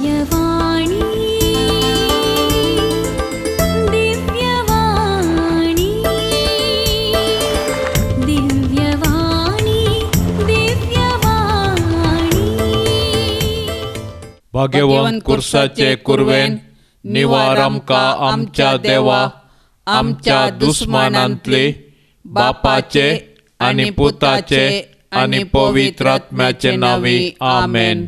दिव्यवाणी, दिव्यवाणी, दिव्यवाणी, दिव्यवाणी. भाग्यवंत कुर्साचे कुरवेन निवार आमकां आमच्या देवा आमच्या दुस्मानांतली बापाचे आनी पुताचे आनी पवित्र आत्म्याचे नांवी आमेन.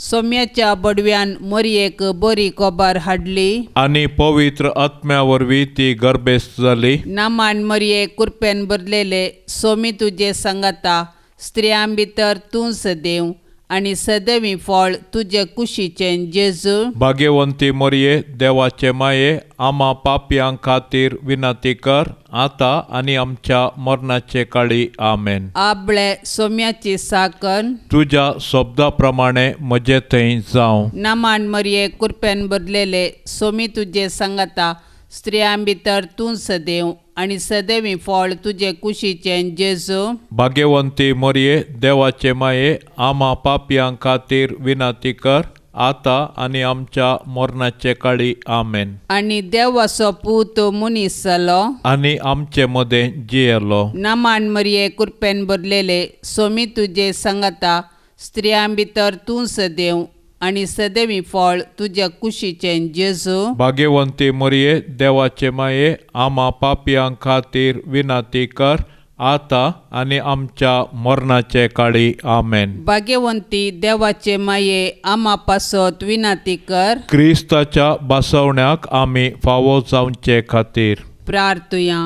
सोम्याच्या बडव्यान मोरयेक बरी कोबार हाडली आनी पवित्र आत्म्या वरवीं ती गर्भेस्त जाली. नामान मोरये कुरपेन भरलेले सोमी तुजे सांगाता स्त्रियां भितर तूं सदैव आनी सदैवी फळ तुजे कुशीचें जेजू. भाग्यवंती मोरये देवाचे माये आमा पापयां खातीर विनंती कर आतां आनी आमच्या मरणाचे काळी आमेन. आबळे सोम्याची साकन तुज्या शब्दा प्रमाणे म्हजे थंय जावं. नामान मोरये कुरपेन भरलेले सोमी तुजे सांगाता स्त्रियां भितर तूं सदैव आनी सदैवी फळ तुजे कुशीचें जेजू. भाग्यवंती मोरये देवाचे माये आमा पापयां खातीर विनंती कर आतां आनी आमच्या मरणाचे काळी आमेन. आनी देवाचो पूत मनीस जालो आनी आमचे मदें जियेलो. नामान मोरये कुरपेन भरलेले सोमी तुजे सांगाता स्त्रियां भितर तूं सदैव आनी सदैवी फळ तुज्या कुशीचें जेजू. भाग्यवंती मोरये देवाचे माये आमा पापयां खातीर विनंती कर आतां आनी आमच्या मरणाचे काळी आमेन. भाग्यवंती देवाचे माये आमा पासत विनंती कर. क्रिस्ताच्या बसवण्याक आमी फावो जावचे खातीर प्रार्थुया.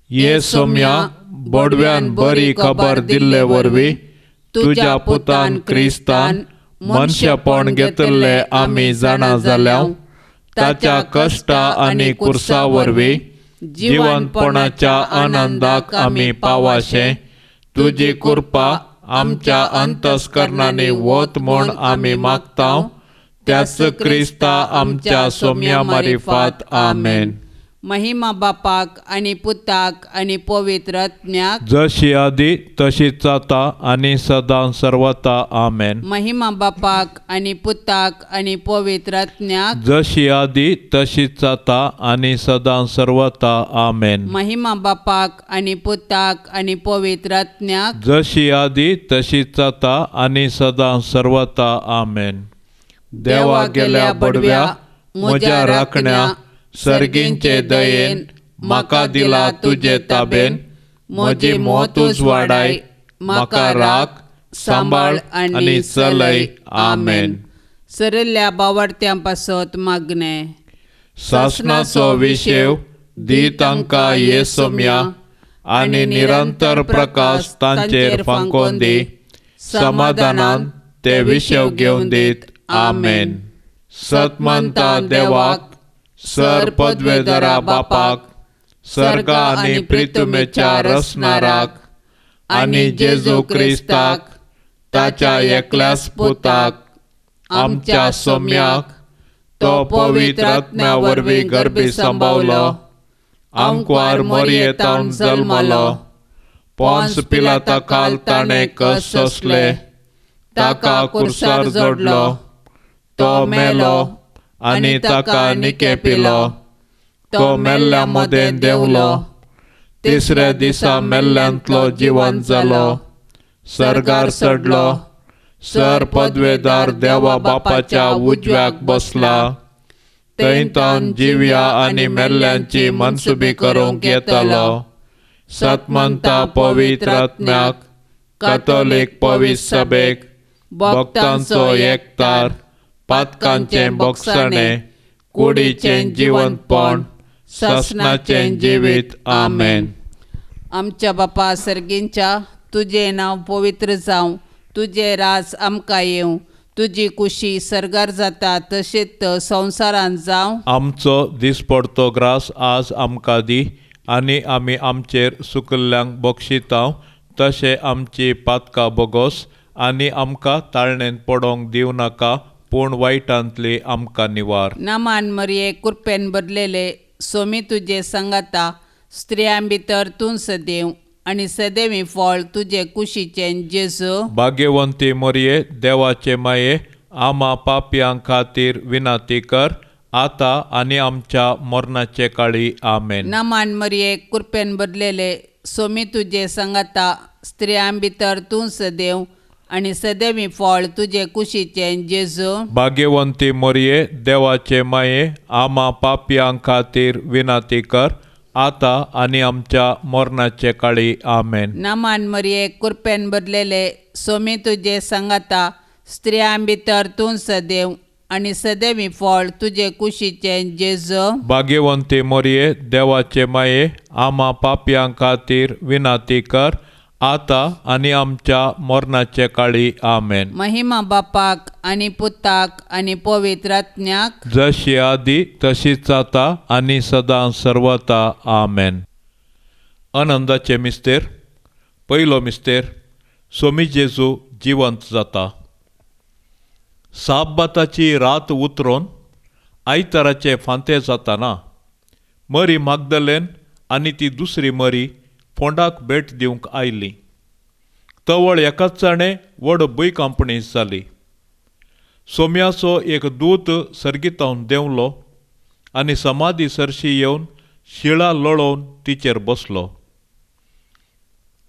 ये सोम्या बोडव्यान बरी खबर दिल्ले वरवीं तुज्या पुतान क्रिस्तान मनशेपण घेतिल्ले आमी जाणा जाल्या ताच्या कश्टा आनी कुर्सा वरवीं जिवनपणाच्या आनंदाक आमी पावाशें तुजी कृपा आमच्या अंतस्करणांनी वत म्हूण आमी मागता त्याच क्रिस्ता आमच्या सोम्या मारिफात आमेन. महिमा बापाक आनी पुताक आनी पवित्र आत्म्याक जशी आदी तशीच आतां आनी सदां सर्वता आमेन. महिमा बापाक आनी पुताक आनी पवित्र आत्म्याक जशी आदी तशीच आतां आनी सदां सर्वता आमेन. महिमा बापाक आनी पुताक आनी पवित्र आत्म्याक जशी आदी तशीच आतां आनी सदां सर्वता आमेन. देवा गेल्या बडव्या म्हज्या राखण्या सर्गींचे दयेन म्हाका दिला तुजे ताबेन म्हजी मोतूच वाडाय म्हाका राख सांबाळ आनी चलय आमेन. सरिल्ल्या बावडत्यां पासत मागणें. सासणाचो विशेव दी तांकां ये सोम्या आनी निरंतर प्रकाश तांचेर फांकोवन दी समाधानान ते विशेव घेवन दीत आमेन. सतमंता देवाक सर पदवेदरा बापाक सर्गा आनी प्रितुमेच्या रसनाराक आनी जेजू क्रिस्ताक ताच्या एकल्याच पुताक आमच्या सोम्याक तो पवित्र आत्म्या वरवीं गर्भी सांबावलो आमक्वार मोरयेतावन जल्मलो पोन्स पिलाता काल ताणें कश्ट सोंसले ताका कुर्सार जोडलो तो मेलो आनी ताका निके पिलो तो मेल्ल्या मदें देंवलो तिसऱ्या दिसा मेल्ल्यांतलो जिवन जालो सर्गार चडलो सर पदवेदार देवा बापाच्या उजव्याक बसला थंय तावन जिव्या आनी मेल्ल्यांची मनसुबी करूंक येतलो. सतमंता पवित्र आत्म्याक कातोलीक पवित्र सभेक भक्तांचो एकतार पातकांचें बोगसणें कुडीचें जिवंतपण सासणाचें जिवीत आमेन. आमच्या बापा सर्गींच्या तुजें नांव पवित्र जावं तुजें राज आमकां येवं तुजी कुशी सर्गार जाता तशेंच संवसारांत जावं. आमचो दिसपडतो ग्रास आज आमकां दी आनी आमी आमचेर सुकल्ल्यांक बक्षितांव तशें आमची पातकां बोगोस आनी आमकां ताळणेंत पडोंक दिवं नाका पूण वायटांतली आमकां निवार. नामान मरये कुरपेन भरलेले सोमी तुजे सांगाता स्त्रियां भितर तूं सदैव आनी सदैवी फळ तुजे कुशीचें जेजू. भाग्यवंती मरये देवाचे माये आमा पापयां खातीर विनंती कर आतां आनी आमच्या मरणाचे काळी. आमेन. नमान मरिये, कृपेन भरलेले, सोमी तुजे सांगाता, स्त्रियां भितर तूं सदैव आनी सदैवी फळ तुजे कुशीचें जेजू. भाग्यवंती मरिये, देवाचे माये, आमा पापयां खातीर विनंती कर आतां आनी आमच्या मरणाचे काळी. आमेन. नमान मरिये, कृपेन भरलेले, सोमी तुजे सांगाता, स्त्रियां भितर तूं सदैव आनी सदैवी फळ तुजे कुशीचें जेजू. भाग्यवंती मरिये, देवाचे माये, आमा पापयां खातीर विनंती कर आतां आनी आमच्या मरणाचे काळी. आमेन. महिमा बापाक आनी पुताक आनी पवित्र आत्म्याक, जशी आदी तशीच आतां आनी सदां सर्वता. आमेन. आनंदाचे मिस्तेर. पयलो मिस्तेर, सोमी जेजू जिवंत जाता. साबाताची रात उतरून आयताराचे फांते जाताना मरी मागदलेन आनी ती दुसरी मरी फोंडाक भेट दिवंक आयली. तवळ एकाच जाणें व्हड भुंयकांपणी जाली. सोम्याचो एक दूत सर्गीतावन देंवलो आनी समाधी सरशी येवन शिळा लळोवन तिचेर बसलो.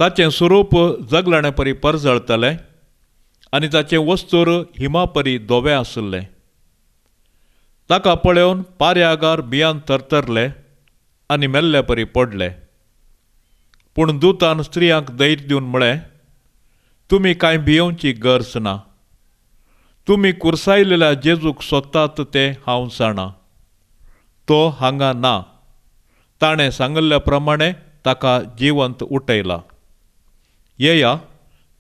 ताचें स्वरूप जगलाणे परी परजळतलें आनी ताचें वस्तूर हिमापरी धवें आशिल्लें. ताका पळोवन पाऱ्यागार बियान थरथरले आनी मेल्ले परी पडले. पूण दुतान स्त्रियांक धैर्य दिवन म्हळें, तुमी कांय भियोवची गरज ना. तुमी कुर्सायलेल्या जेजूक सोदतात तें हांव जाणा. तो हांगा ना. ताणें सांगिल्ल्या प्रमाणे ताका जिवंत उठयला. येया,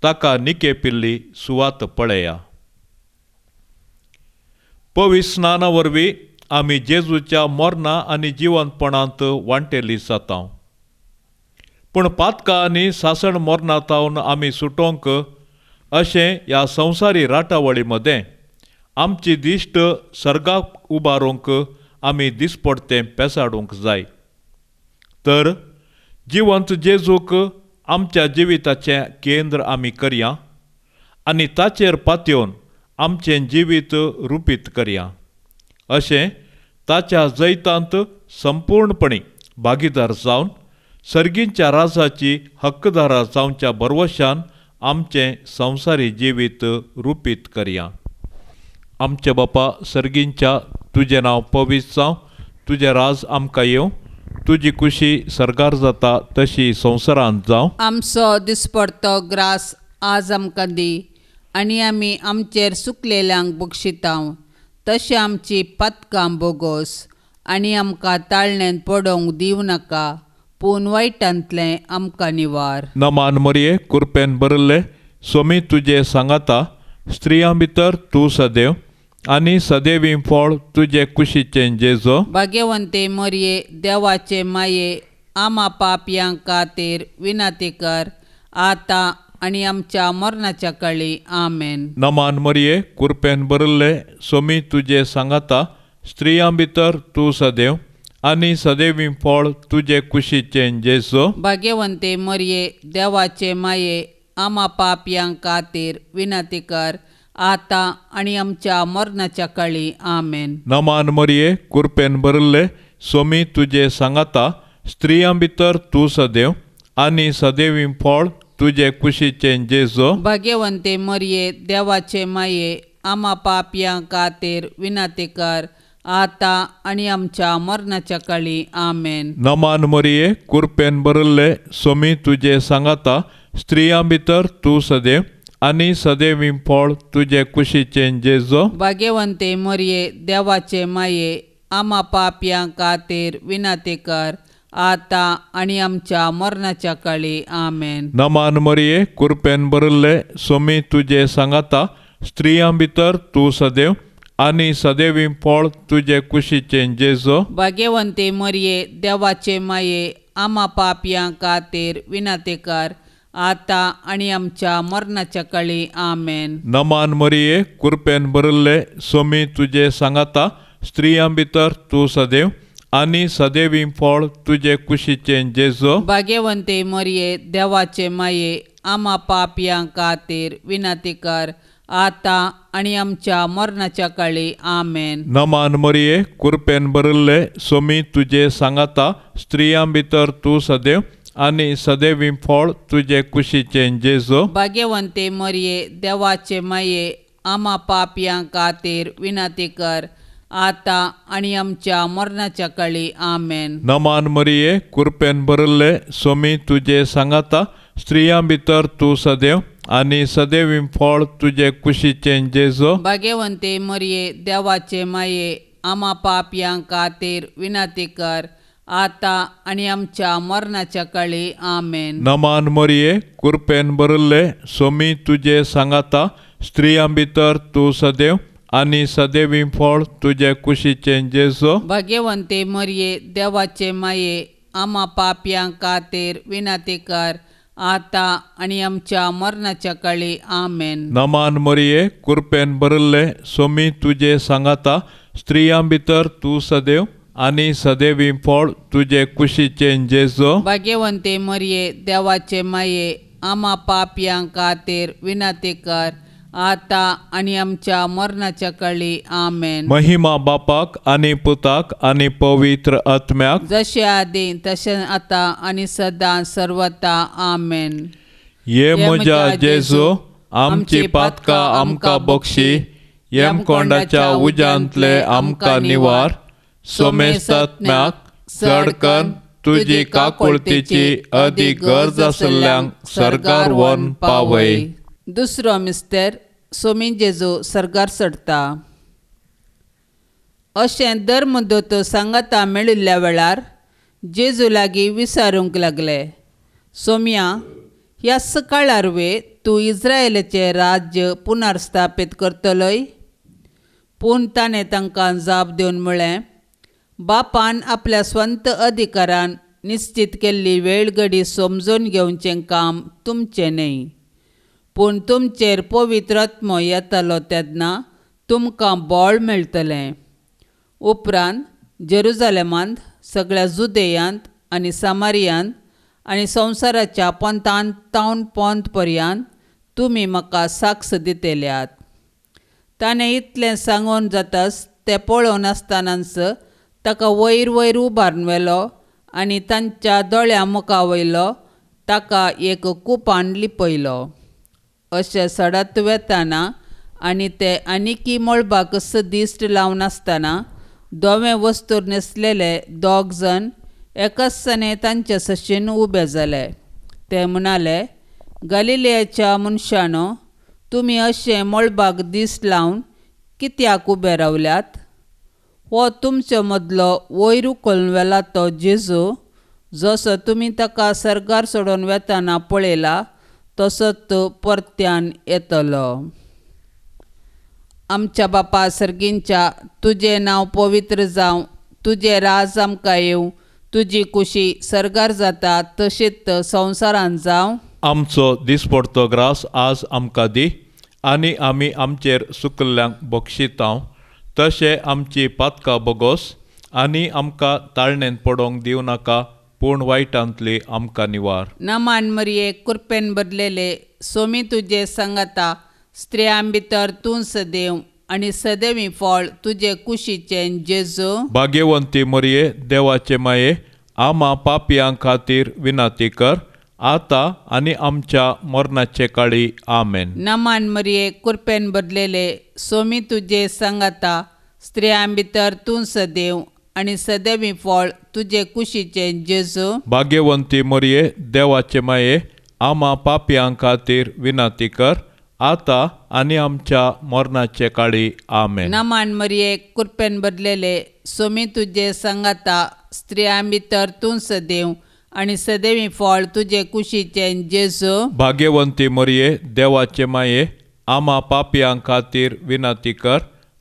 ताका निकेपिल्ली सुवात पळया. पवित्र स्नाना वरवीं आमी जेजूच्या मरणा आनी जिवंतपणांत वांटेली जाता. पूण पातकां आनी सासण मरणांत आमी सुटोवंक अशें ह्या संवसारी राटावळी मदें आमची दिश्ट सर्गाक उबारूंक आमी दिसपडतें पेसाडूंक जाय. तर जिवंत जेजूक आमच्या जिविताचें केंद्र आमी करया आनी ताचेर पातयेवन आमचें जिवीत रुपीत करया. अशें ताच्या जैतांत संपूर्णपणी भागीदार जावन सर्गींच्या राजाची हक्कदारा जावच्या भरवशान आमचें संवसारी जिवीत रुपीत करया. आमच्या बापा सर्गींच्या, तुजें नांव पवित्र जावं, तुजें राज आमकां येवं, तुजी कुशी सर्गार जाता तशी संवसारांत जावं. आमचो दिसपडतो ग्रास आज आमकां दी आनी आमी आमचेर सुकलेल्यांक बक्षितांव तशें आमची पातकां बोगोस आनी आमकां ताळण्यांत पडोवंक दिवं नाका, पूण वायटांतलें आमकां निवार. नमान मरिये, कुरपेन भरिल्ले, सोमी तुजे सांगाता, स्त्रियां भितर तूं सदैव आनी सदैवी फळ तुजे कुशीचें जेजो. भाग्यवंते मरिये, देवाचे माये, आमा पापयां खातीर विनंती कर आतां आनी आमच्या मरणाच्या काळी. आमेन. नमान मरिये, कुरपेन भरिल्ले, सोमी तुजे सांगाता, स्त्रियां भितर तूं सदैव आनी सदैवी फळ तुजे कुशीचें जेजो. भाग्यवंते मरिये, देवाचे माये, आमा पापयां खातीर विनंती कर आतां आनी आमच्या मरणाच्या काळी. आमेन. नमान मरिये, कुरपेन भरिल्ले, सोमी तुजे सांगाता, स्त्रियां भितर तूं सदैव आनी सदैवी फळ तुजे कुशीचें जेजो. भाग्यवंते मरिये, देवाचे माये, आमा पापयां खातीर विनंती कर आतां आनी आमच्या मरणाच्या काळी. आमेन. नमान मरिये, कुरपेन भरिल्ले, सोमी तुजे सांगाता, स्त्रियां भितर तूं सदैव आनी सदैवी फळ तुजे कुशीचें जेजो. भाग्यवंते मरिये, देवाचे माये, आमा पापयां खातीर विनंती कर आतां आनी आमच्या मरणाच्या काळी. आमेन. नमान मरिये, कुरपेन भरिल्ले, सोमी तुजे सांगाता, स्त्रियां भितर तूं सदैव आनी सदैवी फळ तुजे कुशीचें जेजो. भाग्यवंते मरिये, देवाचे माये, आमा पापयां खातीर विनंती कर आतां आनी आमच्या मरणाच्या काळी. आमेन. नमान मरिये, कुरपेन भरिल्ले, सोमी तुजे सांगाता, स्त्रियां भितर तूं सदैव आनी सदैवी फळ तुजे कुशीचें जेजो. भाग्यवंते मरिये, देवाचे माये, आमा पापयां खातीर विनंती कर आतां आनी आमच्या मरणाच्या काळी. आमेन. नमान मरिये, कुरपेन भरिल्ले, सोमी तुजे सांगाता, स्त्रियां भितर तूं सदैव आनी सदैवी फळ तुजे कुशीचें जेजू. भाग्यवंते मरिये, देवाचे माये, आमा पापयां खातीर विनंती कर, आतां आनी आमच्या मरणाच्या काळी. आमेन. नमान मरिये, कुरपेन भरिल्ले, सोमी तुजे सांगाता, स्त्रियां भितर तूं सदैव आनी सदैवी फळ तुजे कुशीचें जेजू. भाग्यवंते मरिये, देवाचे माये, आमा पापयां खातीर विनंती कर, आतां आनी आमच्या मरणाच्या काळी. आमेन. नमान मरिये, कुरपेन भरिल्ले, सोमी तुजे सांगाता, स्त्रियां भितर तूं सदैव आनी सदैवी फळ तुजे कुशीचें जेजू. भाग्यवंते मरिये, देवाचे माये, आमा पापयां खातीर विनंती कर, आतां आनी आमच्या मरणाच्या काळी. आमेन. नमान मरिये, कुरपेन भरिल्ले, सोमी तुजे सांगाता, स्त्रियां भितर तूं सदैव आनी सदैवी फळ तुजे कुशीचें जेजू. भाग्यवंते मरिये, देवाचे माये, आमा पापयां खातीर विनंती कर, आतां आनी आमच्या मरणाच्या काळी. आमेन. महिमा बापाक आनी पुताक आनी पवित्र आत्म्याक, जशें आदीं तशें आतां आनी सदां सर्वता. आमेन. ये म्हज्या जेजू, आमची पातकां आमकां बक्षी, यमकोंडाच्या उज्यांतले आमकां निवार, सोमेस्तात्म्याक चडकन तुजी काकुळतीची अदीक गरज आशिल्ल्यांक सर्गार व्हरून पावय. दुसरो मिस्तेर, सोमी जेजू सर्गार चडटा. अशें धर्मदूत सांगाता मेळिल्ल्या वेळार जेजू लागीं विचारूंक लागले, सोम्या, ह्या सकाळार वे तूं इस्रायलाचें राज्य पुनर्स्थापीत करतलोय? पूण ताणें तांकां जाप दिवन म्हळें, बापान आपल्या स्वंत अधिकारान निश्चीत केल्ली वेळ घडी समजून घेवचें काम तुमचें न्हय, पूण तुमचेर पवित्र आत्मो येतलो तेन्ना तुमकां बळ मेळटलें. उपरांत जेरुजालेमांत, सगळ्या जुदेयांत आनी सामारियांत आनी संवसाराच्या पोंतान तावन पोंत पर्यंत तुमी म्हाका साक्ष दितल्यात. ताणें इतलें सांगून जाताच तें पळोवन आसतनाच ताका वयर वयर उबारून व्हेलो आनी तांच्या दोळ्यां मुखा वयलो ताका एक कुपान लिपयलो. अशें सडत वेताना आनी ते आनिकी मळबाक दिश्ट लावन आसतना धवें वस्तूर न्हेसलेले दोग जण एकाच तांचे सशीन उबे जाले. ते म्हणाले, गालिलियाच्या मनशानो, तुमी अशें मळबाक दिश्ट लावन कित्याक उबे रावल्यात? हो तुमचे मदलो वयर उखलून व्हेला तो जेजू, जसो तुमी ताका सर्गार सोडून वेताना पळयला तसोच तो परत्यान येतलो. आमच्या बापा सर्गींच्या, तुजें नांव पवित्र जावं, तुजें राज आमकां येवं, तुजी कुशी सर्गार जाता तशीच संवसारांत जावं. आमचो दिसपडतो ग्रास आज आमकां दी, आनी आमी आमचेर सुकल्ल्यांक बक्षितांव, तशें आमची पातकां बोगोस, आनी आमकां ताळणेंत पडोवंक दिवं नाका, पूण वायटांतली आमकां निवार. नमान मरिये, कुरपेन भरलेले, सोमी तुजे सांगाता, स्त्रियां भितर तूं सदैव आनी सदैवी फळ तुजे कुशीचें जेजू. भाग्यवंती मरिये, देवाचे माये, आमा पापयां खातीर विनंती कर, आतां आनी आमच्या मरणाचे काळी. आमेन. नमान मरिये, कुरपेन भरलेले, सोमी तुजे सांगाता, स्त्रियां भितर तूं सदैव आनी सदैवी फळ तुजे कुशीचें जेजू. भाग्यवंती मरिये, देवाचे माये, आमा पापयां खातीर विनंती कर, आतां आनी आमच्या मरणाचे काळी. आमेन. नमान मरिये, कुरपेन भरलेले, सोमी तुजे सांगाता, स्त्रियां भितर तूं सदैव आनी सदैवी फळ तुजे कुशीचें जेजू. भाग्यवंती मरिये, देवाचे माये, आमा पापयां खातीर विनंती कर,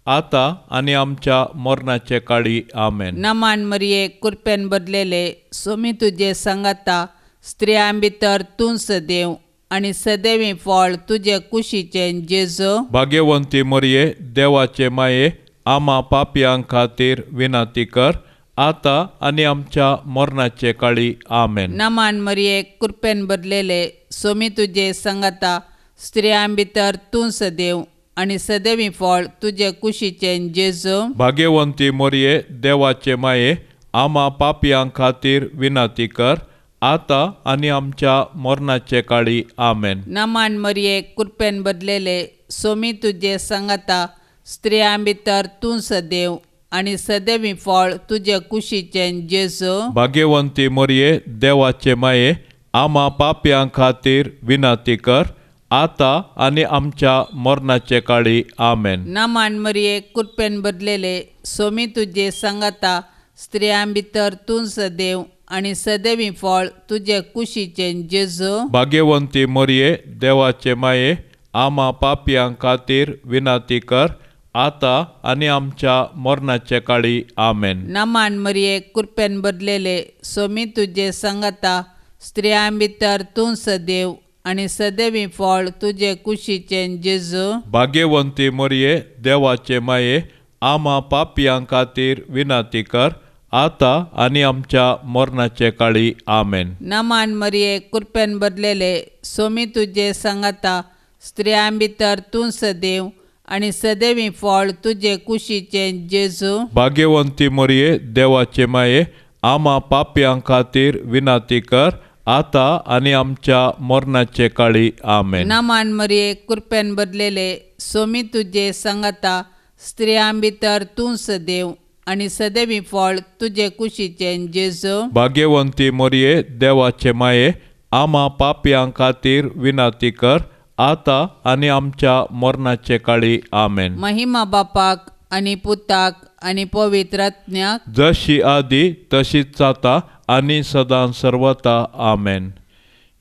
आतां आनी आमच्या मरणाचे काळी. आमेन. नमान मरिये, कुरपेन भरलेले, सोमी तुजे सांगाता, स्त्रियां भितर तूं सदैव आनी सदैवी फळ तुजे कुशीचें जेजू. भाग्यवंती मरिये, देवाचे माये, आमा पापयां खातीर विनंती कर, आतां आनी आमच्या मरणाचे काळी. आमेन. नमान मरिये, कुरपेन भरलेले, सोमी तुजे सांगाता, स्त्रियां भितर तूं सदैव आनी सदैवी फळ तुजे कुशीचें जेजू. भाग्यवंती मोरये देवाचे माये, आमा पापयां खातीर विनंती कर, आतां आनी आमच्या मरणाचे काळी. आमेन. नमान मरिये, कृपेन बदलेले, सोमी तुजे सांगाता, स्त्रियां भितर तूं सदैव आनी सदैवी फळ तुजे कुशीचें जेजू. भाग्यवंती मोरये देवाचे माये, आमा पापयां खातीर विनंती कर, आतां आनी आमच्या मरणाचे काळी. आमेन. नमान मरिये, कृपेन बदलेले, सोमी तुजे सांगाता, स्त्रियां भितर तूं सदैव आनी सदैवी फळ तुजे कुशीचें जेजू. भाग्यवंती मोरये देवाचे माये, आमा पापयां खातीर विनंती कर, आतां आनी आमच्या मरणाचे काळी. आमेन. नमान मरिये, कृपेन बदलेले, सोमी तुजे सांगाता, स्त्रियां भितर तूं सदैव आनी सदैवी फळ तुजे कुशीचें जेजू. भाग्यवंती मोरये देवाचे माये, आमा पापयां खातीर विनंती कर, आतां आनी आमच्या मरणाचे काळी. आमेन. नमान मरिये, कृपेन बदलेले, सोमी तुजे सांगाता, स्त्रियां भितर तूं सदैव आनी सदैवी फळ तुजे कुशीचें जेजू. भाग्यवंती मोरये देवाचे माये, आमा पापयां खातीर विनंती कर, आतां आनी आमच्या मरणाचे काळी. आमेन. नमान मरिये, कृपेन बदलेले, सोमी तुजे सांगाता, स्त्रियां भितर तूं सदैव आनी सदैवी फळ तुजे कुशीचें जेजू. भाग्यवंती मोरये देवाचे माये, आमा पापयां खातीर विनंती कर, आतां आनी आमच्या मरणाचे काळी. आमेन. महिमा बापाक आनी पुताक आनी पवित्र आत्म्याक, जशी आदी तशीच जाता आनी सदां सर्वता. आमेन.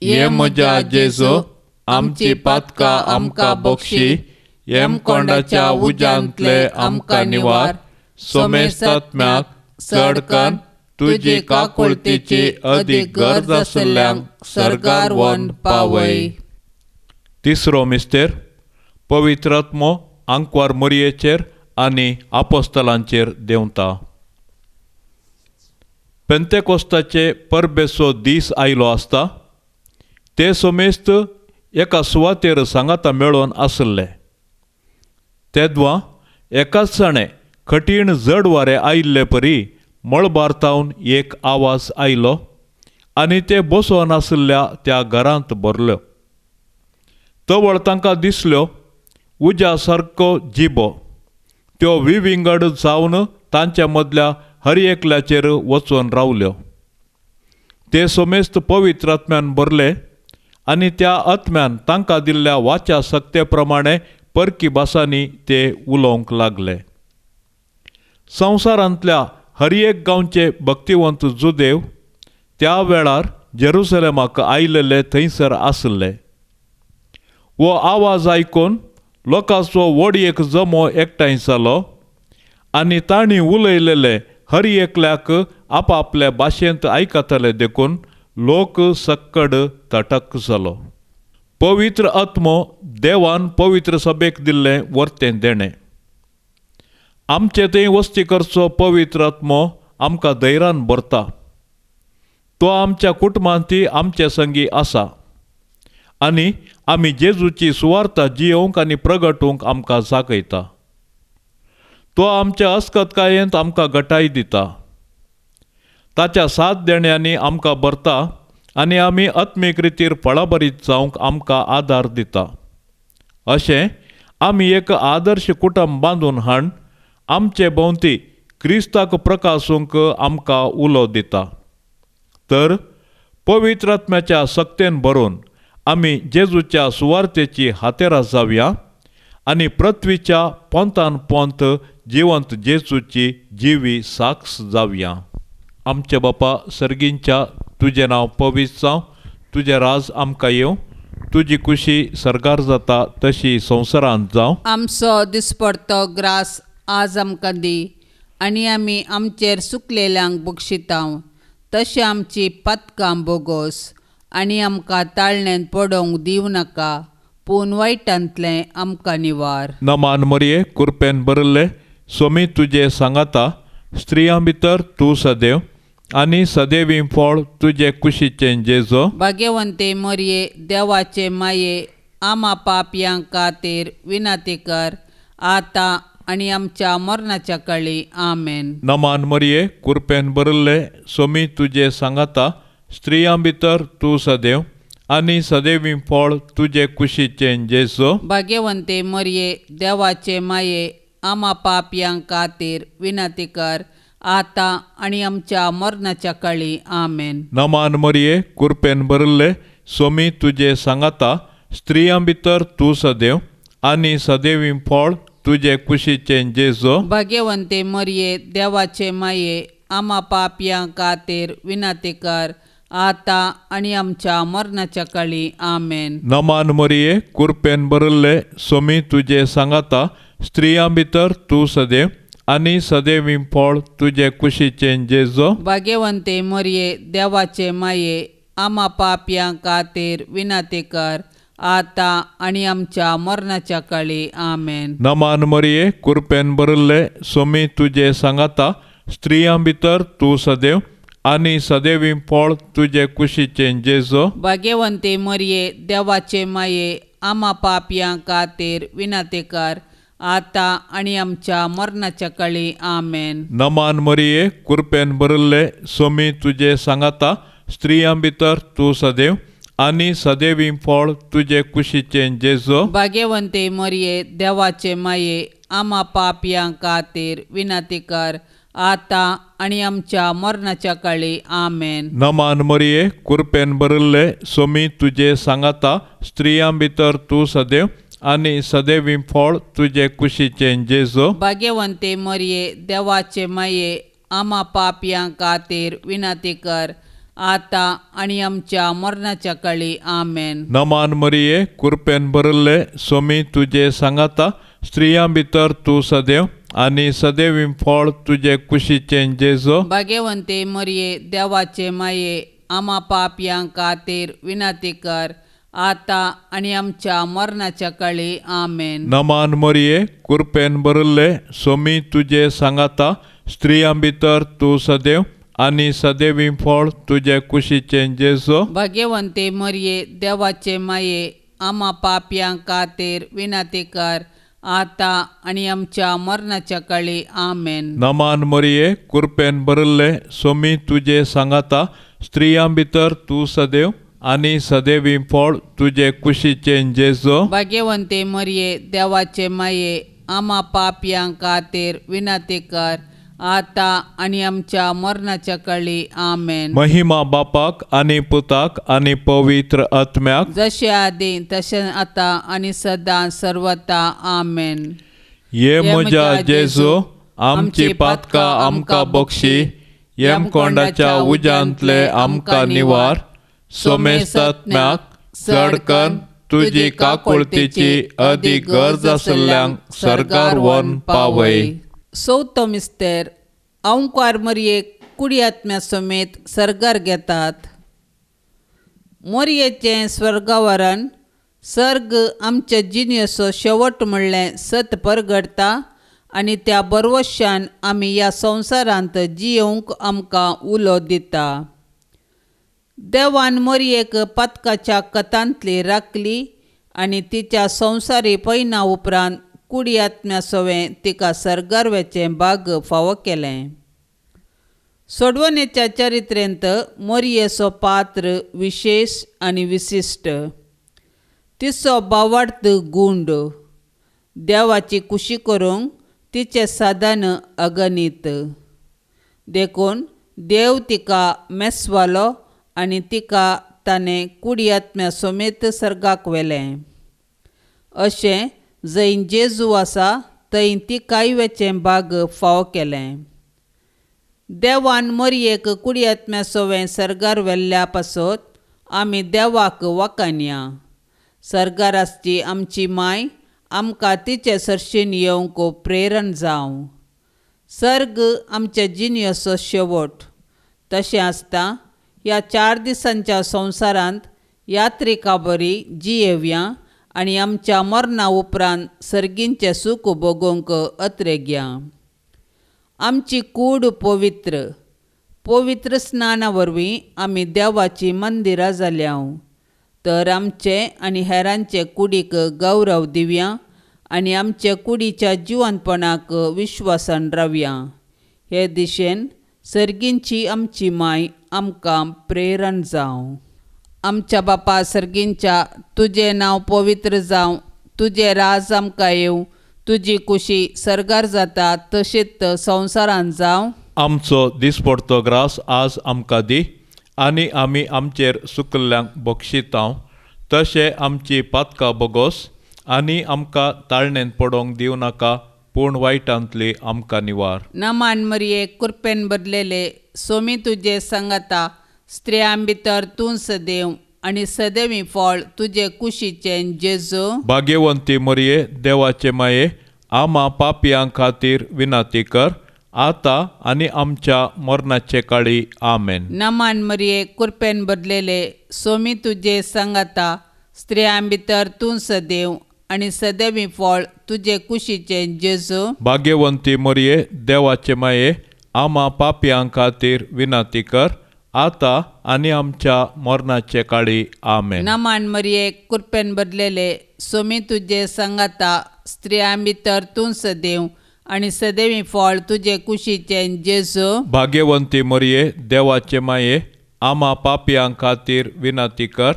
हे म्हज्या जेजू, आमची पातकां आमकां बक्षी, हेमकोंडाच्या उज्यांतले आमकां निवार, सोमेस्तात्म्याक चडकन तुजी काकुळतीची अदीक गरज आशिल्ल्यांक सर्गार व्हरून पावय. तिसरो मिस्तेर, पवित्र आत्मो आंकवार मोरयेचेर आनी आपोस्तलांचेर देंवता. पेंतेकोस्ताचे परबेचो दीस आयलो आसता ते सोमेस्त एका सुवातेर सांगाता मेळोवन आशिल्ले. तेदवा एकाच जाणें कठीण जड वारें आयिल्ले परी मळबार तावन एक आवाज आयलो आनी ते बसोवन आशिल्ल्या त्या घरांत भरल्यो. तवळ तांकां दिसल्यो उज्या सारको जिबो, त्यो विविंगड जावन तांच्या मदल्या हर एकल्याचेर वचून रावल्यो. ते सोमेस्त पवित्र आत्म्यान भरले आनी त्या आत्म्यान तांकां दिल्ल्या वाच्या सक्ते प्रमाणे परकी भासांनी ते उलोवंक लागले. संवसारांतल्या हर एक गांवचे भक्तिवंत जुदेव त्या वेळार जेरुसलेमाक आयिल्ले थंयसर आशिल्ले. हो आवाज आयकून लोकांचो व्हड एक जमो एकठांय जालो आनी तांणी उलयलेले हर एकल्याक आपापल्या भाशेंत आयकताले देखून लोक सक्कड तटक जालो. पवित्र आत्मो देवान पवित्र सभेक दिल्लें वर्तें देणें. आमचे थंय वस्ती करचो पवित्र आत्मो आमकां धैर्यान भरता. तो आमच्या कुटुंबांत आमचे संगी आसा आनी आमी जेजूची सुवार्ता जियोवंक आनी प्रगटूंक आमकां जागयता. तो आमच्या अस्कतकायेंत आमकां गटाय दिता. ताच्या साथ देण्यांनी आमकां भरता आनी आमी आत्मीक रितीर फळाभरीत जावंक आमकां आदार दिता. अशें आमी एक आदर्श कुटुंब बांदून हाण आमचे भोंवती क्रिस्ताक प्रकासूंक आमकां उलो दिता. तर पवित्र आत्म्याच्या सक्तेन भरून आमी जेजूच्या सुवार्तेची हातेरां जावया आनी पृथ्वीच्या पोंतान पोंत जिवंत जेजूची जिवी साक्ष जावया. आमचे बापा सर्गींच्या, तुजें नांव पवित्र जावं, तुजें राज आमकां येवं, तुजी कुशी सर्गार जाता तशी संवसारांत जावं. आमचो दिसपडतो ग्रास आज आमकां दी आनी आमी आमचेर सुकलेल्यांक बक्षितांव, तशें आमची पातकां बोगोस आनी आमकां ताळण्यांत पडोवंक दिवं नाका, पूण वायटांतलें आमकां निवार. नमान मरिये, कुरपेन भरिल्ले, सोमी तुजे सांगाता, स्त्रियां भितर तूं सदैव आनी सदैवी फळ तुजे कुशीचें जेजो. भाग्यवंते मरिये, देवाचे माये, आमा पापयां खातीर विनंती कर आतां आनी आमच्या मरणाच्या काळी. आमेन. नमान मरिये, कुरपेन भरिल्ले, सोमी तुजे सांगाता, स्त्रियां भितर तूं सदैव आनी सदैवी फळ तुजे कुशीचें जेजू. भाग्यवंते मरिये, देवाचे माये, आमा पापयां खातीर विनंती कर आतां आनी आमच्या मरणाच्या काळी. आमेन. नमान मरिये, कुरपेन भरिल्ले, सोमी तुजे सांगाता, स्त्रियां भितर तूं सदैव आनी सदैवी फळ तुजे कुशीचें जेजू. भाग्यवंते मरिये, देवाचे माये, आमा पापयां खातीर विनंती कर आतां आनी आमच्या मरणाच्या काळी. आमेन. नमान मरिये, कुरपेन भरिल्ले, सोमी तुजे सांगाता, स्त्रियां भितर तूं सदैव आनी सदैवी फळ तुजे कुशीचें जेजू. भाग्यवंते मरिये, देवाचे माये, आमा पापयां खातीर विनंती कर आतां आनी आमच्या मरणाच्या काळी. आमेन. नमान मरिये, कुरपेन भरिल्ले, सोमी तुजे सांगाता, स्त्रियां भितर तूं सदैव आनी सदैवी फळ तुजे कुशीचें जेजू. भाग्यवंते मरिये, देवाचे माये, आमा पापयां खातीर विनंती कर आतां आनी आमच्या मरणाच्या काळी. आमेन. नमान मरिये, कुरपेन भरिल्ले, सोमी तुजे सांगाता, स्त्रियां भितर तूं सदैव आनी सदैवी फळ तुजे कुशीचें जेजू. भाग्यवंते मरिये, देवाचे माये, आमा पापयां खातीर विनंती कर आतां आनी आमच्या मरणाच्या काळी. आमेन. नमान मरिये, कुरपेन भरिल्ले, सोमी तुजे सांगाता, स्त्रियां भितर तूं सदैव आनी सदैवी फळ तुजे कुशीचें जेजू. भाग्यवंते मरिये, देवाचे माये, आमा पापयां खातीर विनंती कर आतां आनी आमच्या मरणाच्या काळी. आमेन. नमान मरिये, कुरपेन भरिल्ले, सोमी तुजे सांगाता, स्त्रियां भितर तूं सदैव आनी सदैवी फळ तुजे कुशीचें जेजू. भाग्यवंते मरिये, देवाचे माये, आमा पापयां खातीर विनंती कर आतां आनी आमच्या मरणाच्या काळी. आमेन. नमान मरिये, कुरपेन भरिल्ले, सोमी तुजे सांगाता, स्त्रियां भितर तूं सदैव आनी सदैवी फळ तुजे कुशीचें जेजू. भाग्यवंते मरिये, देवाचे माये, आमा पापयां खातीर विनंती कर आतां आनी आमच्या मरणाच्या काळी. आमेन. नमान मरिये, कुरपेन भरिल्ले, सोमी तुजे सांगाता, स्त्रियां भितर तूं सदैव आनी सदैवी फळ तुजे कुशीचें जेजू. भाग्यवंते मरिये, देवाचे माये, आमा पापयां खातीर विनंती कर आतां आनी आमच्या मरणाच्या काळी. आमेन. महिमा बापाक आनी पुताक आनी पवित्र आत्म्याक, जशें आदीं तशें आतां आनी सदां सर्वता. आमेन. ये म्हज्या जेजू, आमची पातकां आमकां बक्षी, यमकोंडाच्या उज्यांतले आमकां निवार, सोमेस्तात्म्याक चडकन तुजी काकुळतीची अदीक गरज आशिल्ल्यांक सर्गार व्हरून पावय. चवथो मिस्तेर. अंकार मरयेक कुडी आत्म्या समेत सर्गार घेतात. मोरयेचें स्वर्गावरण सर्ग आमच्या जिणेचो शेवट म्हणलें सत परगडटा आनी त्या बरवशान आमी ह्या संवसारांत जियोवंक आमकां उलो दिता. देवान मोरयेक पातकाच्या कथांतली राखली आनी तिच्या संवसारी पयना उपरांत कुडी आत्म्या सवें तिका सर्गार वचें भाग फावो केलें. सोडवणेच्या चरित्रेंत मोरयेचो पात्र विशेश आनी विशिश्ट. तिचो बावार्थ गुंड, देवाची कुशी करूंक तिचें साधन अगणीत. देखून देव तिका मेसवालो आनी तिका ताणें कुडी आत्म्या समेत सर्गाक व्हेलें. अशें जंय जेजू आसा थंय तिकाय वचें भाग फावो केलें. देवान मोरयेक कुडी आत्म्या सवें सर्गार व्हेल्ल्या पासत आमी देवाक वाखाणया. सर्गार आसची आमची माय आमकां तिचे सरशीन येवंक प्रेरण जावं. सर्ग आमच्या जिणेचो शेवट. तशें आसता ह्या 4 दिसांच्या संवसारांत यात्रिका बरी जियेवया आनी आमच्या मरणा उपरांत सर्गींचें सूख भोगोवंक अत्रेगया. आमची कूड पवित्र पवित्र स्नाना वरवीं आमी देवाचीं मंदिरां जाल्या. तर आमचे आनी हेरांचे कुडीक गौरव दिवया आनी आमच्या कुडीच्या जिवनपणाक विश्वासान रावया. हे दिशेन सर्गींची आमची माय आमकां प्रेरण जावं. आमच्या बापा सर्गींच्या, तुजें नांव पवित्र जावं, तुजें राज आमकां येवं, तुजी कुशी सर्गार जाता तशीच संवसारांत जावं. आमचो दिसपडतो ग्रास आज आमकां दी आनी आमी आमचेर सुकल्ल्यांक बक्षितांव तशें आमची पातकां बोगोस आनी आमकां ताळणेन पडोवंक दिवं नाका, पूण वायटांतली आमकां निवार. नमान मरिये, कृपेन भरलेले, सोमी तुजे सांगाता, स्त्रियां भितर तूं सदैव आनी सदैवी फळ तुजे कुशीचें जेजू. भाग्यवंती मरिये, देवाचे माये, आमा पापयां खातीर विनंती कर आतां आनी आमच्या मरणाचे काळी. आमेन. नमान मरिये, कृपेन भरलेले, सोमी तुजे सांगाता, स्त्रियां भितर तूं सदैव आनी सदैवी फळ तुजे कुशीचें जेजू. भाग्यवंती मरिये, देवाचे माये, आमा पापयां खातीर विनंती कर आतां आनी आमच्या मरणाचे काळी. आमेन. नमान मरिये, कृपेन भरलेले, सोमी तुजे सांगाता, स्त्रियां भितर तूं सदैव आनी सदैवी फळ तुजे कुशीचें जेजू. भाग्यवंती मरिये, देवाचे माये, आमा पापयां खातीर विनंती कर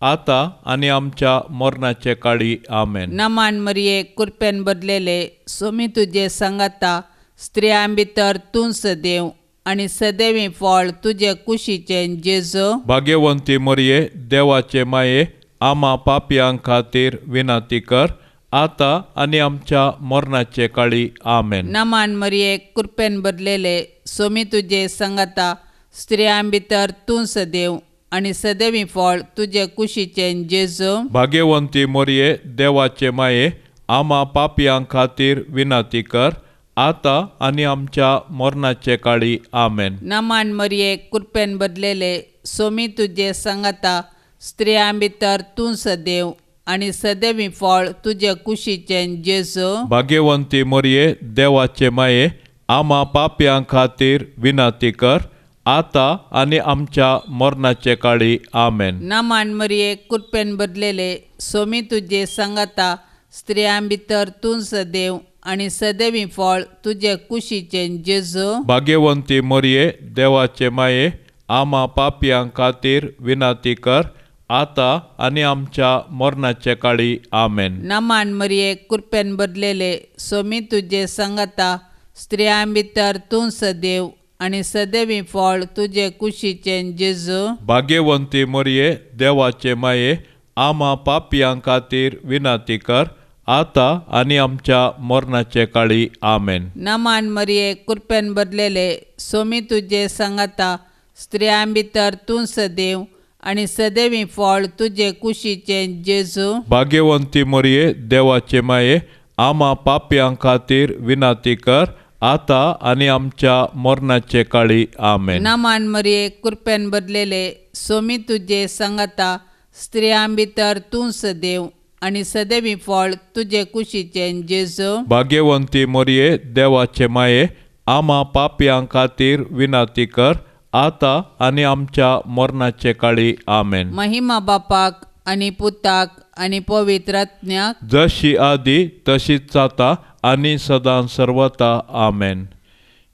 आतां आनी आमच्या मरणाचे काळी. आमेन. नमान मरिये, कृपेन भरलेले, सोमी तुजे सांगाता, स्त्रियां भितर तूं सदैव आनी सदैवी फळ तुजे कुशीचें जेजू. भाग्यवंती मरिये, देवाचे माये, आमा पापयां खातीर विनंती कर आतां आनी आमच्या मरणाचे काळी. आमेन. नमान मरिये, कृपेन भरलेले, सोमी तुजे सांगाता, स्त्रियां भितर तूं सदैव आनी सदैवी फळ तुजे कुशीचें जेजू. भाग्यवंती मरिये, देवाचे माये, आमा पापयां खातीर विनंती कर आतां आनी आमच्या मरणाचे काळी. आमेन. नमान मरिये, कृपेन भरलेले, सोमी तुजे सांगाता, स्त्रियां भितर तूं सदैव आनी सदैवी फळ तुजे कुशीचें जेजू. भाग्यवंती मरिये, देवाचे माये, आमा पापयां खातीर विनंती कर आतां आनी आमच्या मरणाचे काळी. आमेन. नमान मरिये, कृपेन भरलेले, सोमी तुजे सांगाता, स्त्रियां भितर तूं सदैव आनी सदैवी फळ तुजे कुशीचें जेजू. भाग्यवंती मरिये, देवाचे माये, आमा पापयां खातीर विनंती कर आतां आनी आमच्या मरणाचे काळी. आमेन. नमान मरिये, कृपेन भरलेले, सोमी तुजे सांगाता, स्त्रियां भितर तूं सदैव आनी सदैवी फळ तुजे कुशीचें जेजू. भाग्यवंती मरिये, देवाचे माये, आमा पापयां खातीर विनंती कर आतां आनी आमच्या मरणाचे काळी. आमेन. नमान मरिये, कृपेन भरलेले, सोमी तुजे सांगाता, स्त्रियां भितर तूं सदैव आनी सदैवी फळ तुजे कुशीचें जेजू. भाग्यवंती मरिये, देवाचे माये, आमा पापयां खातीर विनंती कर आतां आनी आमच्या मरणाचे काळी. आमेन. नमान मरिये, कृपेन भरलेले, सोमी तुजे सांगाता, स्त्रियां भितर तूं सदैव आनी सदैवी फळ तुजे कुशीचें जेजू. भाग्यवंती मरिये, देवाचे माये, आमा पापयां खातीर विनंती कर आतां आनी आमच्या मरणाचे काळी. आमेन. महिमा बापाक आनी पुताक आनी पवित्र आत्म्याक, जशी आदी तशीच जाता आनी सदां सर्वता. आमेन.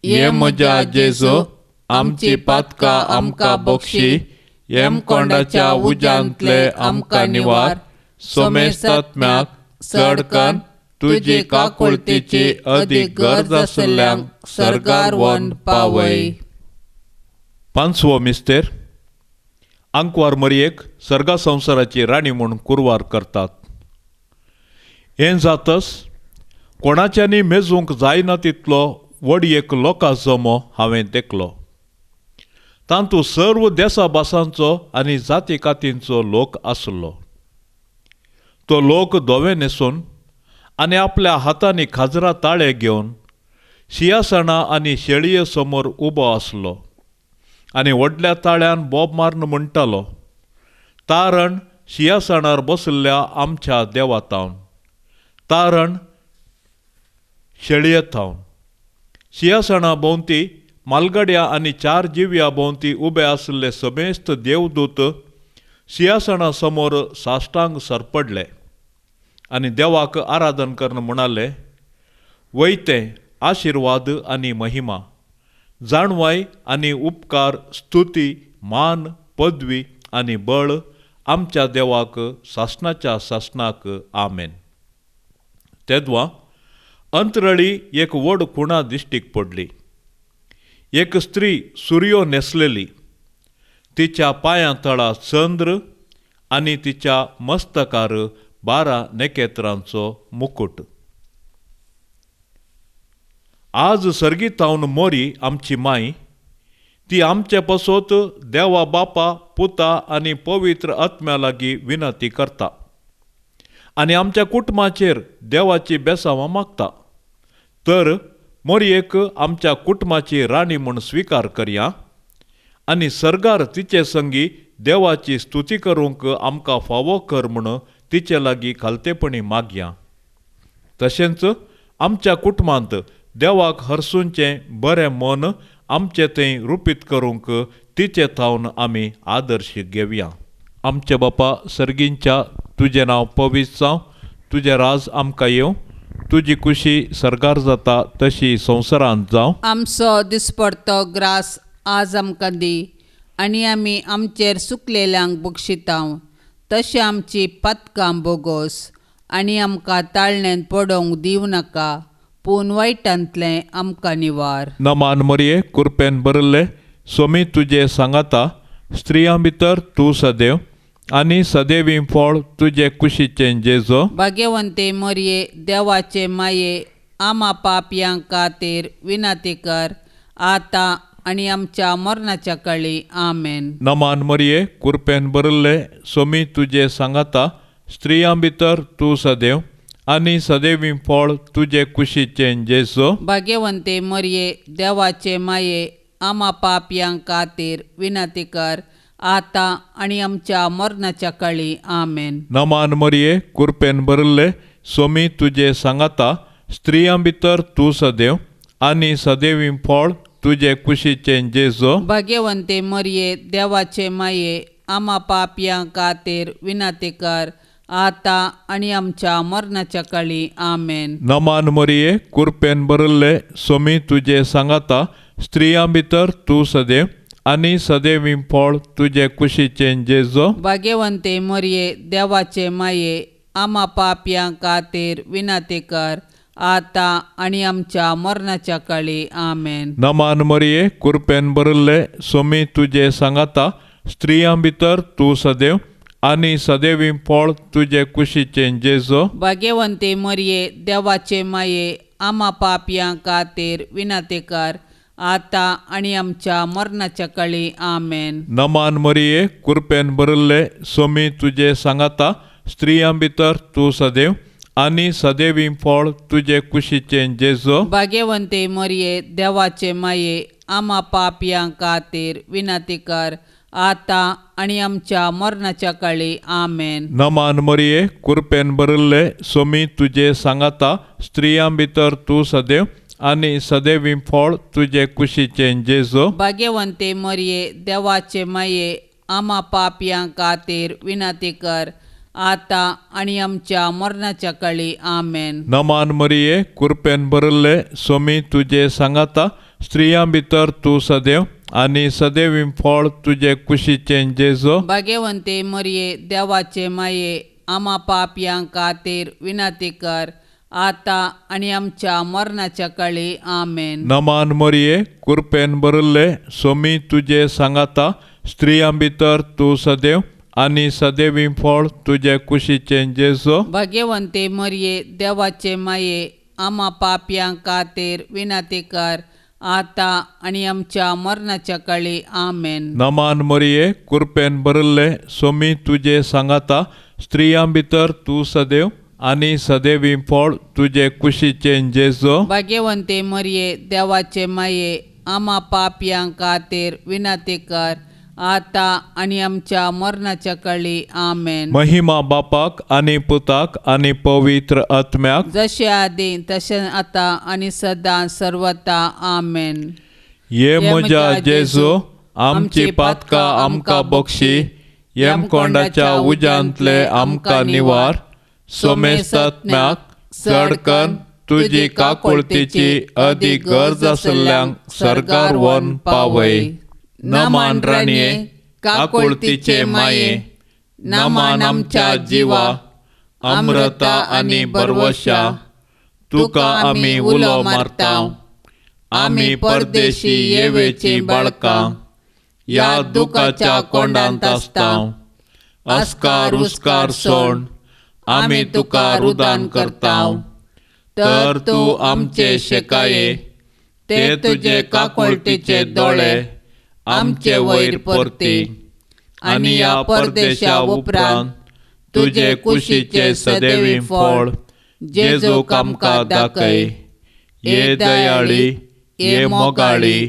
हे म्हज्या जेजू, आमची पातकां आमकां बक्षी, हेमकोंडाच्या उज्यांतले आमकां निवार, सोमेस्तात्म्याक चडकन तुजी काकुळतीची अदीक गरज आशिल्ल्यांक सर्गार वन पावय. पांचवो मिस्तेर. आंकवार मरियेक सर्गा संवसाराची राणी म्हूण कुरवार करतात. हें जातच कोणाच्यांनी मेजूंक जायना तितलो व्हड एक लोकां जमो हांवें देखलो. तातूंत सर्व देसा भासांचो आनी जाती कातींचो लोक आसलो. तो लोक धवे न्हेसून आनी आपल्या हातांनी खाजरा ताळे घेवन शियासणां आनी शेळये समोर उबो आसलो आनी व्हडल्या ताळ्यान बोब मारून म्हणटालो, तारण शियासणार बशिल्ल्या आमच्या देवा थावन, तारण शेळये थावन. शियासणा भोंवती मालगड्या आनी चार जिव्या भोंवती उबे आशिल्ले समेस्त देवदूत सिंहासना समोर साश्टांग सरपडले आनी देवाक आराधन करून म्हणाले, वयतें आशिर्वाद आनी महिमा, जाणवाय आनी उपकार, स्तुती, मान, पदवी आनी बळ आमच्या देवाक सासणाच्या सासणाक. आमेन. तेदवा अंतरळी एक व्हड खुणा दिश्टीक पडली. एक स्त्री सुरयो न्हेसलेली, तिच्या पांयां तळा चंद्र आनी तिच्या मस्तकार 12 नखेत्रांचो मुकुट. आज सर्गीतावन मोरी आमची माय, ती आमचे पसत देवा बापा, पुता आनी पवित्र आत्म्या लागीं विनंती करता आनी आमच्या कुटुंबाचेर देवाची बेसांवां मागता. तर मोरयेक आमच्या कुटुंबाची राणी म्हूण स्विकार करया आनी सर्गार तिचे संगी देवाची स्तुती करूंक आमकां फावो कर म्हूण तिचे लागीं खालतेपणी मागया. तशेंच आमच्या कुटुंबांत देवाक हरसूंचें बरें मन आमचें थंय रुपीत करूंक तिचे थावन आमी आदर्श घेवया. आमच्या बापा सर्गींच्या, तुजें नांव पवित्र जावं, तुजें राज आमकां येवं, तुजी खुशी सर्गार जाता तशी संवसारांत जावं. आमचो दिसपडतो ग्रास आज आमकां दी आनी आमी आमचेर सुकलेल्यांक बक्षितांव, तशें आमची पातकां बोगोस आनी आमकां ताळण्यांत पडोवंक दिवं नाका, पूण वायटांतलें आमकां निवार. नमान मरये, कुरपेन भरिल्ले, सोमी तुजे सांगाता, स्त्रियां भितर तूं सदैव आनी सदैवी फळ तुजे कुशीचें जेजो. भाग्यवंते मरये, देवाचे माये, आमा पापयां खातीर विनंती कर, आतां आनी आमच्या मरणाच्या काळी. आमेन. नमान मरये, कुरपेन भरिल्ले, सोमी तुजे सांगाता, स्त्रियां भितर तूं सदैव आनी सदैवी फळ तुजे कुशीचें जेजो. भाग्यवंते मरये, देवाचे माये, आमा पापयां खातीर विनंती कर, आतां आनी आमच्या मरणाच्या काळी. आमेन. नमान मरये, कुरपेन भरिल्ले, सोमी तुजे सांगाता, स्त्रियां भितर तूं सदैव आनी सदैवी फळ तुजे कुशीचें जेजो. भाग्यवंते मरये, देवाचे माये, आमा पापयां खातीर विनंती कर, आतां आनी आमच्या मरणाच्या काळी. आमेन. नमान मरये, कुरपेन भरिल्ले, सोमी तुजे सांगाता, स्त्रियां भितर तूं सदैव आनी सदैवी फळ तुजे कुशीचें जेजो. भाग्यवंते मरये, देवाचे माये, आमा पापयां खातीर विनंती कर, आतां आनी आमच्या मरणाच्या काळी. आमेन. नमान मरये, कुरपेन भरिल्ले, सोमी तुजे सांगाता, स्त्रियां भितर तूं सदैव आनी सदैवी फळ तुजे कुशीचें जेजो. भाग्यवंते मरये, देवाचे माये, आमा पापयां खातीर विनंती कर, आतां आनी आमच्या मरणाच्या काळी. आमेन. नमान मरये, कुरपेन भरिल्ले, सोमी तुजे सांगाता, स्त्रियां भितर तूं सदैव आनी सदैवी फळ तुजे कुशीचें जेजो. भाग्यवंते मरये, देवाचे माये, आमा पापयां खातीर विनंती कर, आतां आनी आमच्या मरणाच्या काळी. आमेन. नमान मरये, कुरपेन भरिल्ले, सोमी तुजे सांगाता, स्त्रियां भितर तूं सदैव आनी सदैवी फळ तुजे कुशीचें जेजो. भाग्यवंते मरये, देवाचे माये, आमा पापयां खातीर विनंती कर, आतां आनी आमच्या मरणाच्या काळी. आमेन. नमान मरये, कुरपेन भरिल्ले, सोमी तुजे सांगाता, स्त्रियां भितर तूं सदैव आनी सदैवी फळ तुजे कुशीचें जेजो. भाग्यवंते मरये, देवाचे माये, आमा पापयां खातीर विनंती कर, आतां आनी आमच्या मरणाच्या काळी. आमेन. नमान मरये, कुरपेन भरिल्ले, सोमी तुजे सांगाता, स्त्रियां भितर तूं सदैव आनी सदैवी फळ तुजे कुशीचें जेजो. भाग्यवंते मरये, देवाचे माये, आमा पापयां खातीर विनंती कर, आतां आनी आमच्या मरणाच्या काळी. आमेन. नमान मरये, कुरपेन भरिल्ले, सोमी तुजे सांगाता, स्त्रियां भितर तूं सदैव आनी सदैवी फळ तुजे कुशीचें जेजो. भाग्यवंते मरये, देवाचे माये, आमा पापयां खातीर विनंती कर, आतां आनी आमच्या मरणाच्या काळी. आमेन. महिमा बापाक आनी पुताक आनी पवित्र आत्म्याक, जशें आदीं तशें आतां आनी सदां सर्वता. आमेन. ये म्हज्या जेजू, आमची पातकां आमकां बक्षी, यमकोंडाच्या उज्यांतले आमकां निवार. सोमेस्तात्म्याक चडकन तुजी काकुळतीची अदीक गरज आसल्ल्यांक सर्गार व्हरून पावय. नमान राणये, काकुळतीचे माये, नमान आमच्या जिवा, अमृता आनी बरवशा, तुका आमी उलो मारता. आमी परदेशी येवेची बाळकां, ह्या दुखाच्या कोंडांत आसता. अस्कार उस्कार सोड आमी तुका रुदान करता. तर तूं आमचे शेकाये, ते तुजे काकुळतीचे दोळे आमचे वयर परती आनी ह्या परदेशा उपरांत तुजे कुशीचे सदैवी फळ जेजूक आमकां दाखय. ये दयाळी, ये मोगाळी,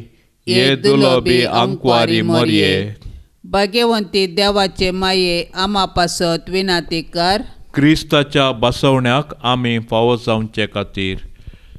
ये दुलोबी आंकवारी मोरये. भाग्यवंती देवाचे माये, आमा पासत विनाती कर. क्रिस्ताच्या बसवण्याक आमी फावो जावचे खातीर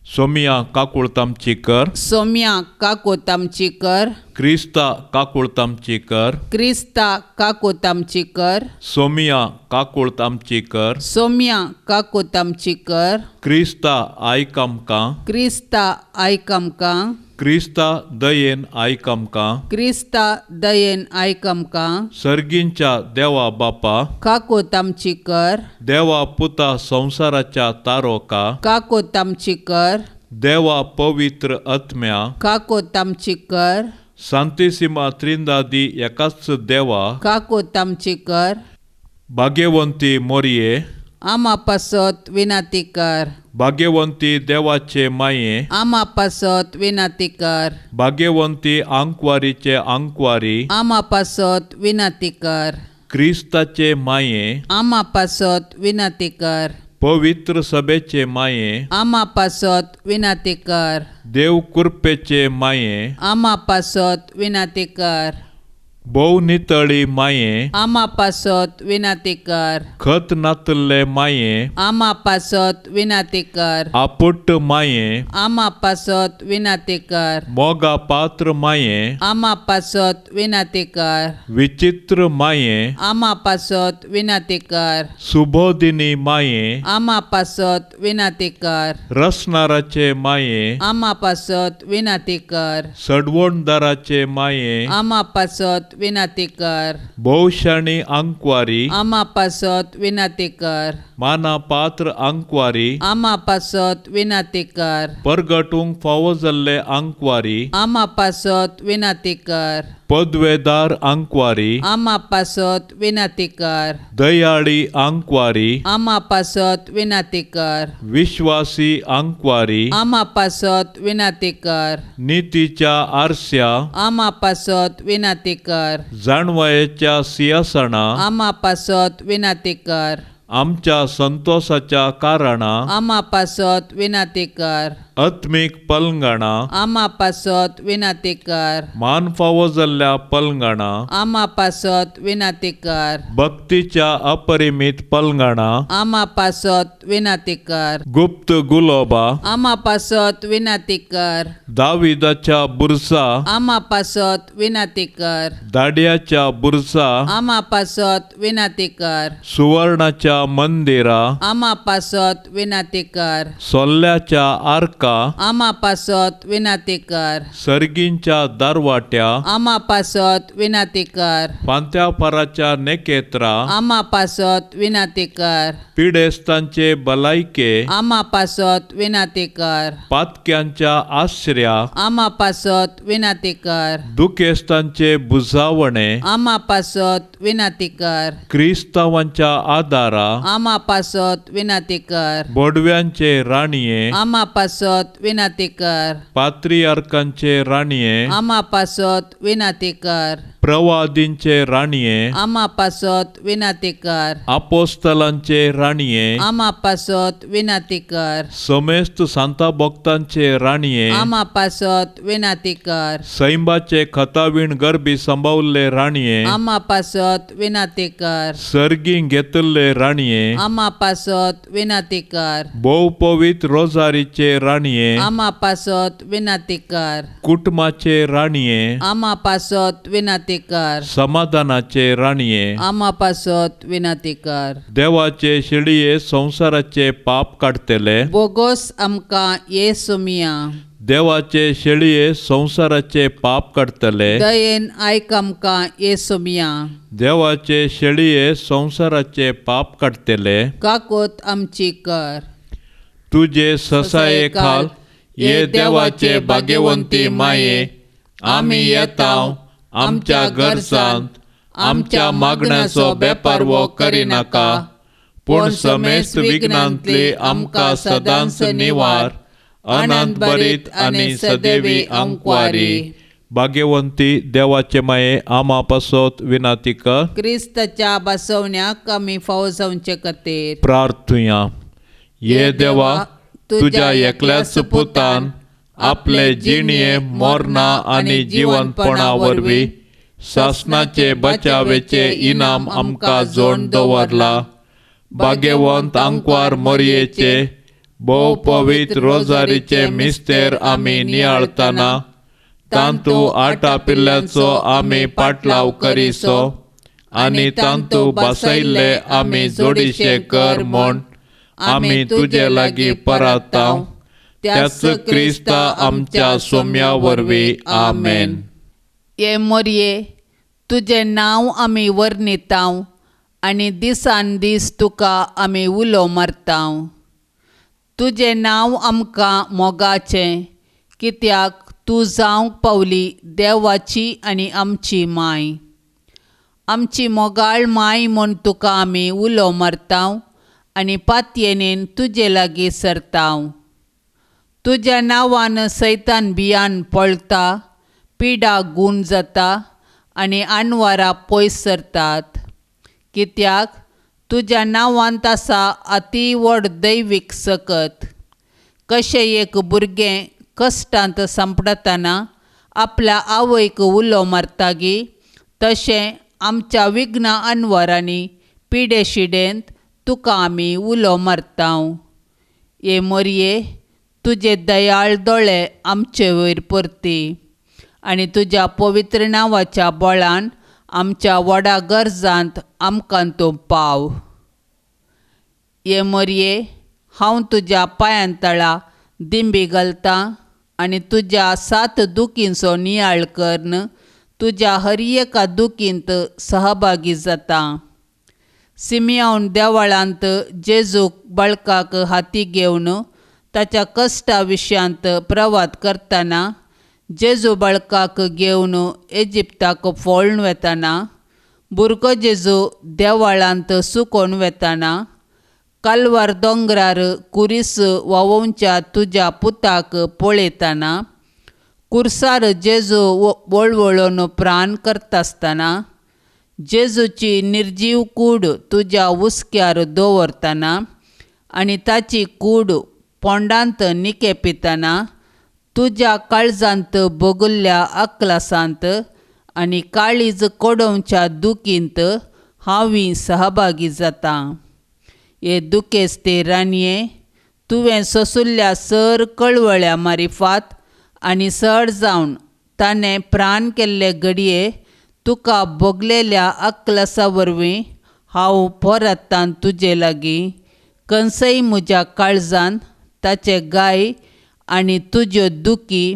सोमिया काकुळत आमची कर. सोम्या काकूत आमची कर. क्रिस्ता काकुळत आमची कर. क्रिस्ता काकूत आमची कर. सोमिया काकुळत आमची कर. सोम्या काकूत आमची कर. क्रिस्ता आयक आमकां. क्रिस्ता आयक आमकां. क्रिस्ता दयेन आयक आमकां. क्रिस्ता दयेन आयक आमकां. सर्गींच्या देवा बापा, काकूत आमची कर. देवा पुता संवसाराच्या तारोका, काकूत आमची कर. देवा पवित्र आत्म्या, काकूत आमची कर. सांतिसिमा त्रिंदादी एकाच देवा, काकूत आमची कर. भाग्यवंती मोरये, आमा पासत विनाती कर. भाग्यवंती देवाचे माये, आमा पासत विनाती कर. भाग्यवंती आंकवारीचे आंकवारी, आमा पासत विनाती कर. क्रिस्ताचे माये, आमा पासत विनाती कर. पवित्र सभेचे माये, आमा पासत विनाती कर. देव कृपेचे माये, आमा पासत विनाती कर. भोव नितळी माये, आमा पासत विनाती कर. खत नातल्ले माये, आमा पासत विनाती कर. आपुट्ट माये, आमा पासत विनाती कर. मोगा पात्र माये, आमा पासत विनाती कर. विचित्र माये, आमा पासत विनाती कर. सुबोधिनी माये, आमा पासत विनाती कर. रसनाराचे माये, आमा पासत विनाती कर. सडवणदाराचे माये, आमा पासत विनाती कर. भोवशाणी आंकवारी, आमा पासत विनाती कर. माना पात्र आंकवारी, आमा पासत विनाती कर. परगटूंक फावो जाल्ले आंकवारी, आमा पासत विनाती कर. पदवेदार आंकवारी, आमा पासत विनाती कर. दयाळी आंकवारी, आमा पासत विनाती कर. विश्वासी आंकवारी, आमा पासत विनाती कर. नितीच्या आरस्या, आमा पासत विनाती कर. जाणवयेच्या सिंहासना, आमा पासत विनाती कर. आमच्या संतोषाच्या कारणा, आमा पासत विनाती कर. आत्मीक पलंगणा, आमा पासत विनाती कर. मान फावो जाल्ल्या पलंगणा, आमा पासत विनाती कर. भक्तीच्या अपरिमीत पलंगणा, आमा पासत विनाती कर. गुप्त गुलोबा, आमा पासत विनाती कर. दाविदाच्या बुरसा, आमा पासत विनाती कर. दाड्याच्या बुरसा, आमा पासत विनाती कर. सुवर्णाच्या मंदिरा, आमा पासत विनाती कर. सोल्ल्याच्या आर्का, आमा पासत विनाती कर. सर्गींच्या दारवाट्या, आमा पासत विनाती कर. फांत्याफाराच्या नेकेत्रा, आमा पासत विनाती कर. पिडेस्तांचे भलायके, आमा पासत विनाती कर. पातक्यांच्या आश्र्या, आमा पासत विनाती कर. दुखेस्तांचे बुजावणे, आमा पासत विनाती कर. क्रिस्तांवांच्या आदारा, आमा पासत विनाती कर. बोडव्यांचे राणये, आमा पासत विनाती कर. पात्रियार्कांचे राणये, आमा पासत विनाती कर. प्रवादींचे राणये, आमा पासत विनाती कर. आपोस्तलांचे राणये, आमा पासत विनाती कर. समेस्त सांता भक्तांचे राणये, आमा पासत विनाती कर. सैंबाचे खतावीण गरबी सांबावल्ले राणये, आमा पासत विनाती कर. सर्गी घेतल्ले राणये, आमा पासत विनाती कर. भोव पवित्र रोजारीचे राणये, राणये, आमा पासत विनाती कर। कुटुंबाचे राणये, आमा पासत विनाती कर। समाधानाचे राणये, आमा पासत विनाती कर। देवाचे शेळये संवसाराचे पाप काडटले, बोगोस आमकां ये सोमिया। देवाचे शेळये संवसाराचे पाप काडटले, दयेन आयक आमकां ये सोमिया। देवाचे शेळये संवसाराचे पाप काडटले, काकोत आमची कर। तुजे ससाये खाल ये देवाचे भाग्यवंती माये, आमी येता आमच्या गरजांत, आमच्या मागण्याचो बेपारवो करिनाका, पूण समेस्त विघ्नांतली आमकां सदांच निवार, अनंत बरीत आनी सदैवी आंकवारी। भाग्यवंती देवाचे माये, आमा पासत विनाती कर। क्रिस्ताच्या बसवण्याक आमी फावो जावचे खातीर प्रार्थुया। ये देवा, तुज्या एकल्याच पुतान आपले जिणये मरणा आनी जिवनपणा वरवीं सासणाचे बचावेचे इनाम आमकां जोड दवरला। भाग्यवंत आंकवार मोरयेचे भोव पवित्र रोजारीचे मिस्तेर आमी नियाळतना तांतू आटापिल्ल्याचो आमी पाटलाव करिसो आनी तांतू बसयल्ले आमी जोडीशे कर म्हूण आमी तुजे लागीं परतांव, त्याच क्रिस्ता आमच्या सोम्या वरवीं। आमेन। ये मोरये, तुजें नांव आमी वर्णितांव आनी दिसान दीस तुका आमी उलो मारतांव। तुजें नांव आमकां मोगाचें, कित्याक तूं जावंक पावली देवाची आनी आमची माय। आमची मोगाळ माय म्हूण तुका आमी उलो मारतांव आनी पातयेनेन तुजे लागीं सरतांव। तुज्या नांवान सैतान भियान पळटा, पिडा गूण जाता आनी आनवारां पयस सरतात, कित्याक तुज्या नांवांत आसा अती व्हड दैवीक सकत। कशें एक भुरगें कश्टांत सांपडटना आपल्या आवयक उलो मारतागी, तशें आमच्या विघ्न अनवरांनी पिडेशिडेंत तुका आमी उलो मारतांव। ये मोरये, तुजे दयाळ दोळे आमचे वयर परती आनी तुज्या पवित्र नांवाच्या बळान आमच्या व्हडा गरजांत आमकां तूं पाव। ये मोरये, हांव तुज्या पांयां तळा दिंबी घालतां आनी तुज्या सात दुखींचो नियाळ करून तुज्या हर एका दुखींत सहभागी जाता। सिमियावन देवळांत जेजूक बाळकाक हाती घेवन ताच्या कश्टा विशयांत प्रवाद करतना, जेजू बाळकाक घेवन इजिप्ताक फोळून वेतना, भुरगो जेजू देवळांत सुकोवन वेतना, कालवार दोंगरार कुरीस व्हांवोवच्या तुज्या पुताक पळयतना, कुर्सार जेजू वळवळून प्राण करतासतना, जेजूची निर्जीव कूड तुज्या हुस्क्यार दवरतना आनी ताची कूड पोंडांत निकेपितना, तुज्या काळजांत भोगल्ल्या अकलासांत आनी काळीज कोडोवच्या दुखींत हांवूय सहभागी जाता। हे दुखेस्ते राणये, तुवें सोंशिल्ल्या सर कळवळ्या मारिफात आनी सड जावन ताणें प्राण केल्ले घडये तुका भोगलेल्या अकलासा वरवीं हांव परतान तुजे लागीं कंसय म्हज्या काळजान ताचे गाय आनी तुज्यो दुखी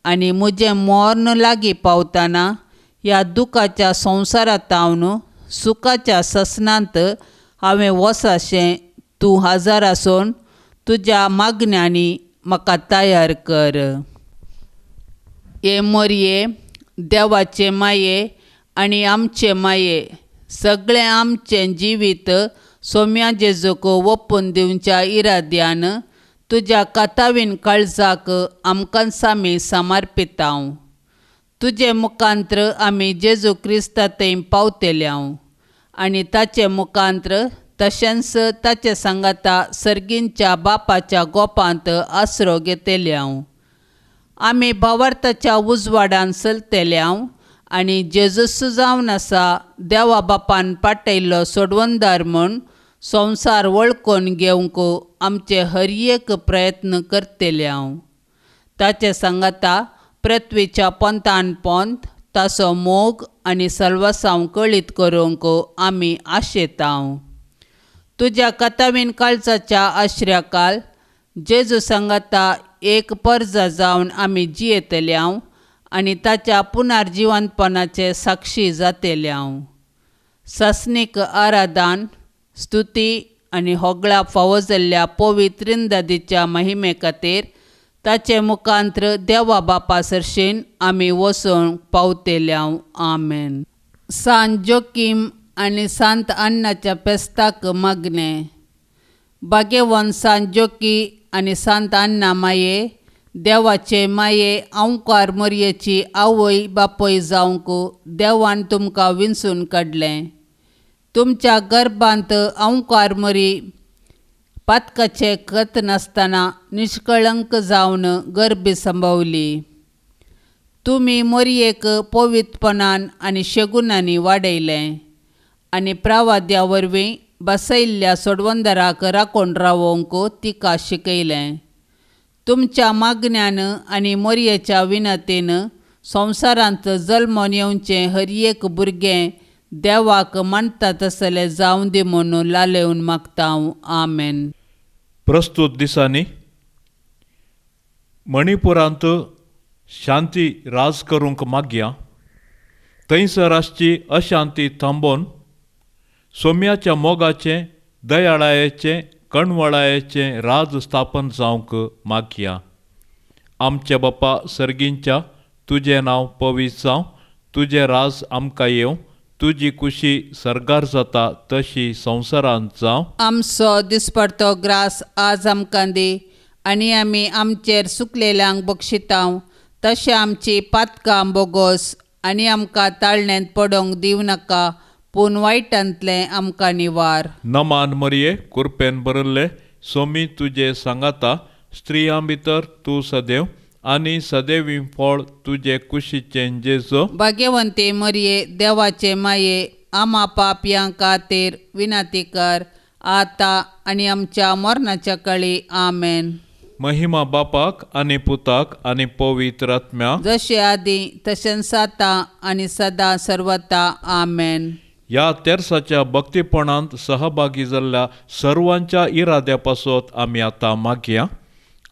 आनी म्हजें मर्ण लागीं पावतना ह्या दुखाच्या संवसारांत सुखाच्या ससनांत हांवें वचाशें तूं हजर आसून तुज्या मागण्यांनी म्हाका तयार कर। हे मोरये, देवाचे माये आनी आमचे माये, सगळें आमचें जिवीत सोम्या जेजूक ओपून दिवच्या इराद्यान तुज्या कातावीन काळजाक आमकां आमी समर्पितांव। तुजे मुखांत्र आमी जेजू क्रिस्ता थंय पावतल्यांव आनी ताचे मुखांत्र तशेंच ताचे सांगाता सर्गींच्या बापाच्या गोपांत आसरो घेतल्यांव। आमी भावार्थाच्या उजवाडान चलतल्यांव आनी जेजूस जावन आसा देवा बापान पाटयल्लो सोडवणदार म्हूण संवसार वळखून घेवंक आमचे हर एक प्रयत्न करतले हांव. ताचे सांगाता पृथ्वीच्या पोंतान पोंत ताचो मोग आनी सल्वासांव कळीत करूंक आमी आशेतांव. तुज्या कथावीन काळजाच्या आश्र्याकाल जेजू सांगाता एक परजा जावन आमी जियेतले हांव आनी ताच्या पुनर्जिवंतपणाचे साक्षी जातले हांव. सासणीक आराधन स्तुती आनी होगळा फावो जाल्ल्या पवित्रिंदादीच्या महिमे खातीर ताचे मुखांत्र देवा बापा सरशीन आमी वचूंक पावतले हांव. आमेन. सांत जोकीम आनी सांत अन्नाच्या फेस्ताक मागणें. भाग्यवंत सांत जोकी आनी सांत अन्ना माये, देवाचे माये अंवकार मोरयेची आवय बापूय जावंक देवान तुमकां विंचून काडलें. तुमच्या गर्भांत अंवकार मोरी पातकाचें खत नासतना निष्कळंक जावन गर्भी संभवली. तुमी मोरयेक पवित्रपणान आनी शेगुणांनी वाडयलें आनी प्रवाद्या वरवीं बसयल्ल्या सोडवंदराक राखून रावोवंक तिका शिकयलें. तुमच्या मागण्यान आनी मोरयेच्या विनंतीन संवसारांत जल्मून येवचें हर एक भुरगें देवाक मानता तसलें जावं दी म्हणून लालेवन मागता हांव. आमेन. प्रस्तुत दिसांनी मणिपुरांत शांती राज करूंक मागया. थंयसर आसची अशांती थांबोवन सोम्याच्या मोगाचें, दयाळायेचें, कणवळायेचें राज स्थापन जावंक मागया. आमच्या बापा सर्गींच्या, तुजें नांव पवित्र जावं, तुजें राज आमकां येवं, तुजी कुशी सर्गार जाता तशी संवसारांत जावं. आमचो दिसपडतो ग्रास आज आमकां दी आनी आमी आमचेर सुकलेल्यांक बक्षितांव तशें आमची पातकां बोगोस आनी आमकां ताळण्यांत पडोवंक दिवं नाका, पूण वायटांतलें आमकां निवार. नमान मरये, कुरपेन भरिल्ले, सोमी तुजे सांगाता, स्त्रियां भितर तूं सदैव आनी सदैवी फळ तुजे कुशीचें जेजू. भाग्यवंती मरये, देवाचे माये, आमा पापयां खातीर विनंती कर आतां आनी आमच्या मरणाच्या काळी. आमेन. महिमा बापाक आनी पुताक आनी पवित्र आत्म्याक, जशें आदीं तशेंच आतां आनी सदां सर्वता. आमेन. ह्या तेर्साच्या भक्तीपणांत सहभागी जाल्ल्या सर्वांच्या इराद्या पासत आमी आतां मागया.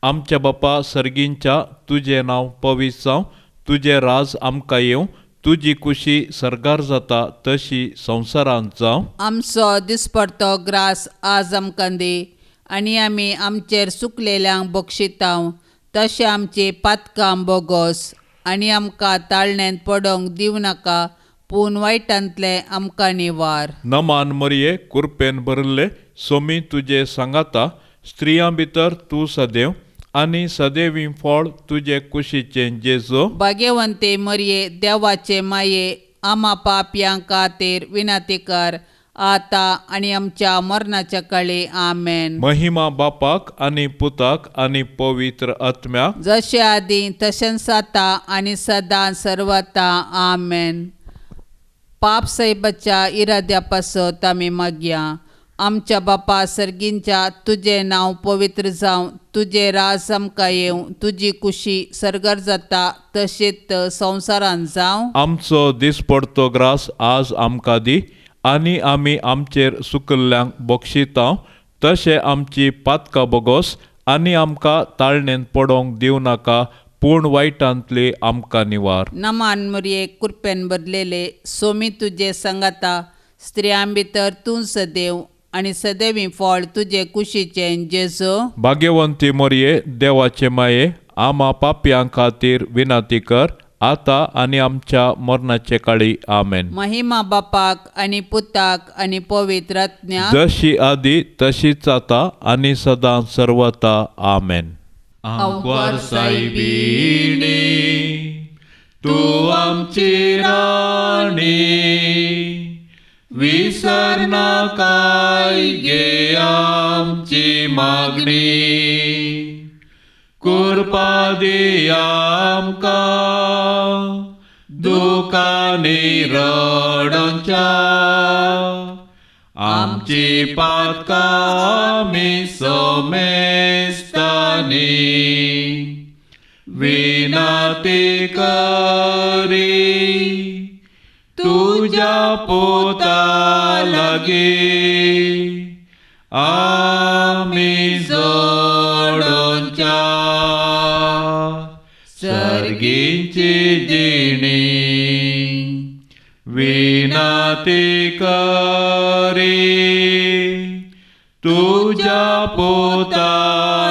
आमच्या बापा सर्गींच्या, तुजें नांव पवित्र जावं, तुजें राज आमकां येवं, तुजी कुशी सर्गार जाता तशी संवसारांत जावं. आमचो दिसपडतो ग्रास आज आमकां दी आनी आमी आमचेर सुकलेल्यांक बक्षितांव तशें आमची पातकां बोगोस आनी आमकां ताळण्यांत पडोवंक दिवं नाका, पूण वायटांतलें आमकां निवार. नमान मरये, कुरपेन भरिल्ले, सोमी तुजे सांगाता, स्त्रियां भितर तूं सदैव आनी सदैवी फळ तुजे कुशीचें जेजू. भाग्यवंती मरये, देवाचे माये, आमा पापयां खातीर विनंती कर आतां आनी आमच्या मरणाच्या काळी. आमेन. महिमा बापाक आनी पुताक आनी पवित्र आत्म्याक, जशें आदीं तशेंच आतां आनी सदां सर्वता. आमेन. पाप साहेबाच्या इराद्या पासत आमी मागया. आमच्या बापा सर्गींच्या, तुजें नांव पवित्र जावं, तुजें राज आमकां येवं, तुजी कुशी सर्गार जाता तशेंच संवसारांत जावं. आमचो दिसपडतो ग्रास आज आमकां दी आनी आमी आमचेर सुकल्ल्यांक बक्षितांव तशें आमची पातकां बोगोस आनी आमकां ताळणेंत पडोवंक दिवं नाका, पूण वायटांतली आमकां निवार. नमान मुरये, कुरपेन बदलेले, सोमी तुजे सांगाता, स्त्रियां भितर तूं सदैव आनी सदैवी फळ तुजे कुशीचें जेजू. भाग्यवंती मोरये, देवाचे माये, आमा पापयां खातीर विनंती कर आतां आनी आमच्या मरणाचे काळी. आमेन. महिमा बापाक आनी पुताक आनी पवित्र आत्म्याक, जशी आदी तशीच आतां आनी सदां सर्वता. आमेन. आंकवार सायबिणी, तूं आमची राणी, विसरनाकाय गे आमची मागणी, कृपा दी आमकां दुकांनी रडोवच्या आमची पातकां आमी समेस्तांनी विनंती करी तुज्या पुता लागीं आमी जोडोवच्या सर्गीची जिणी विनंती करी तुज्या पुता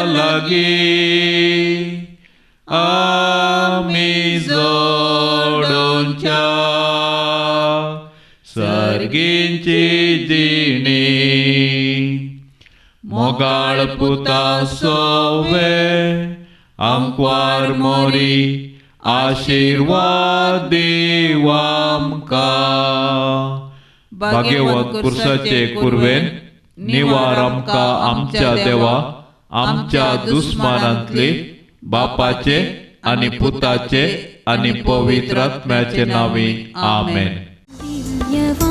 लागीं आमी जोडोवच्या सर्गीची जिणी. मोगाळ पुता सोवे आंकवार मोरी आशिर्वाद दीव आमकां. भाग्यवंत पुरसाचे कुरवेन निवार आमकां आमच्या देवा आमच्या दुस्मानांतली बापाचे आनी पुताचे आनी पवित्र आत्म्याचे नांवी आमेन. दिव्यवाणी.